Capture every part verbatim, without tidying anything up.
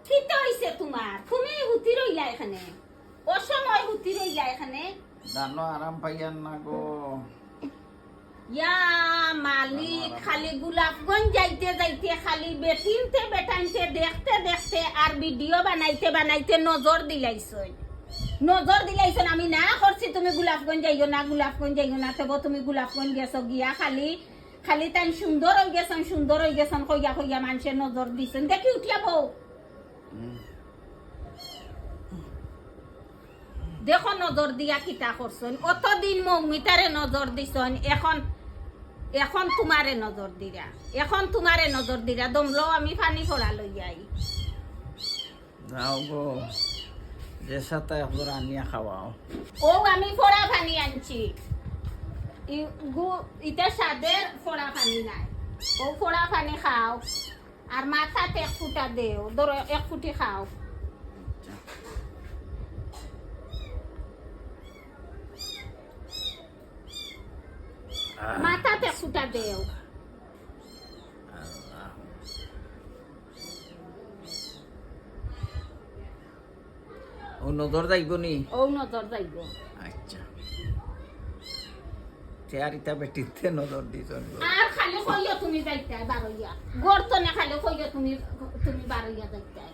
কিতা অইছে তুমার? তুমি হুতি রইলা এখানে, অসময় হুতি রইলা এখানে। জানো আরাম পাইয়ার না গো। ইয়া মালিক, খালি গোলাপগঞ্জ যাইতে যাইতে, খালি বেটিনতে বেটাইনতে দেখতে দেখতে আর ভিডিও বানাইতে বানাইতে নজর দিলাইছইন, নজর দিলাইছইন। আমি না করছি তুমি গোলাপগঞ্জ যাইও না, গোলাপগঞ্জ যাইও না, তবু তুমি গোলাপগঞ্জ গেছো গিয়া খালি, খালি তাইন সুন্দর অই গেছইন, সুন্দর অই গেছইন কইয়া কইয়া মানষে নজর দিছইন। দেখি উঠিয়া বউ। হুম। দেখো নজর দিয়া কিতা করছইন, অতদিন মৌমিতারে নজর দিছইন, এখন, এখন তুমারে নজর দিরা, এখন তুমারে নজর দিরা। দমলো, আমি পানি পড়া লই যাই। যাও গো, যে সাথে একবার আনিয়া খাওয়াও। ও আমি পড়া পানি আনছি, ই-, গু-, ইটা সাদের পড়া পানি নাই, ও পড়া পানি খাও। আর মাথাত এক ফুটা দেও, ধরো এক ফুটি খাও। আচ্ছা। আহ। মাথাত এক ফুটা দেও। আল্লাহ। ও নজর যাইবো নি? ও নজর যাইবো। আচ্ছা। তে আর ইতা বেটিতে নজর দিছইন গো। আর খালি কইও তুমি যাইতায় বারইয়া। গর্তনে খালি কইও তুমি, তুমি বারইয়া যাইতায়।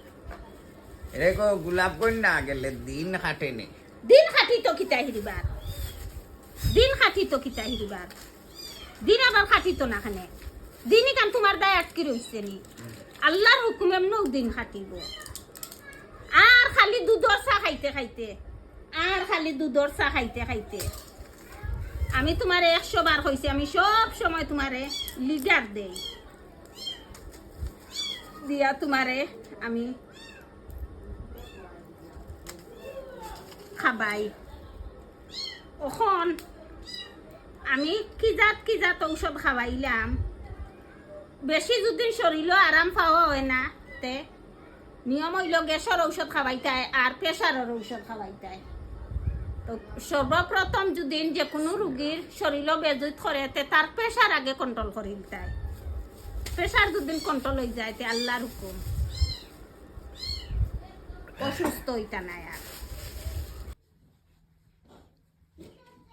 এরে গো, গোলাপগঞ্জ না গেলে দিন কাটে নি। দিন কাটিতো কিতা হিরিবার? দিন কাটিতো কিতা হিরিবার? দিন আবার কাটিতো না কেনে? দিন ইখান তুমার দায় আটকি রইছে নি? আল্লার হুকুম এমনেউ দিন কাটিবো। আর খালি দুধর চা খাইতে খাইতে, আর খালি দুধর চা খাইতে খাইতে আমি তুমারে একশো বার কইছি, আমি সব সময় তুমারে লিডার দেই, দিয়া তুমারে আমি খাবাই। অখন আমি কি জাত কি জাত ঔষধ খাওয়াইলাম, বেশি যদি শরীরও আরাম পাওয়া অয় না, তে নিয়ম অইলো গ্যাসর ঔষধ খাওয়াইতায় আর প্রেশারর ঔষধ খাওয়াইতায়। তো সর্বপ্রথম যদি যে কোনো রুগীর শরীরও বেজুত করে, তে তার প্রেশার আগে কন্ট্রোল করিলতায়। প্রেশার যদি কন্ট্রোল অই যায়, তে আল্লার হুকুম, অসুস্থ অইতা নায় আর।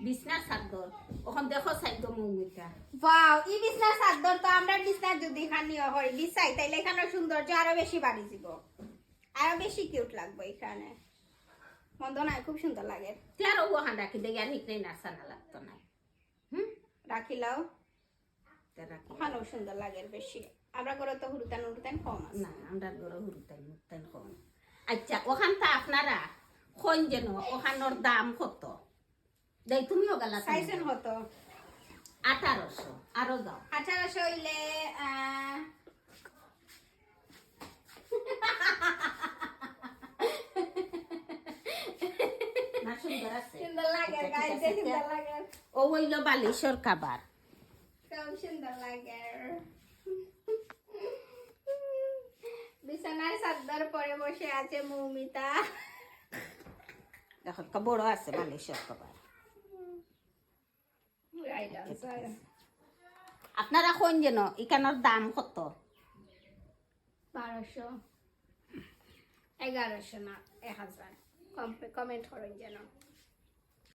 বিছনার চাদর। অখন দেখো চাইতো মৌমিতা। ওয়াও, ই বিছনার চাদর তো আমরার বিছনা যদি খানি অয়, বিছাই, তাইলে ইখানর সৌন্দর্য আরো বেশি বাড়ি যিবো। আরো বেশি কিউট লাগবো ইখানে। মন্দ নায়, খুব সুন্দর লাগে। তে আর অখান রাখি দেই, আর হিকরে নাচানা লাগতো নায়। হুম? রাখিলাও। তে রাখি। অখানও সুন্দর লাগে বেশি। আমরার ঘরো তো হুরুতাইন হুরুতাইন কম আছে। না, আমরার ঘরো হুরুতাইন হুরুতাইন কম। আচ্ছা, অখানতা আপনারা কইন যেন, অখানর দাম কত? দেই, তুমিও গেলা, তুমি চাইছইন কত? আঠারোশো, আরো যাও। আঠারোশো অইলে, আহ, না, সুন্দর আছে। সুন্দর লাগে, আচ্ছা, ঠিক guys, আছে, সুন্দর আচ্ছা। লাগে। ও অইলো বালিশর cover। খুব সুন্দর লাগে। বিছানার চাদর পরে বসে আছে মৌমিতা। দেখো, একটা বড় আছে বালিশর cover। Right answer। আপনারা কইন যেন, ইখানর দাম কত? বারোশো, এগারোশো না এক হাজার। কম-, comment করইন যেন।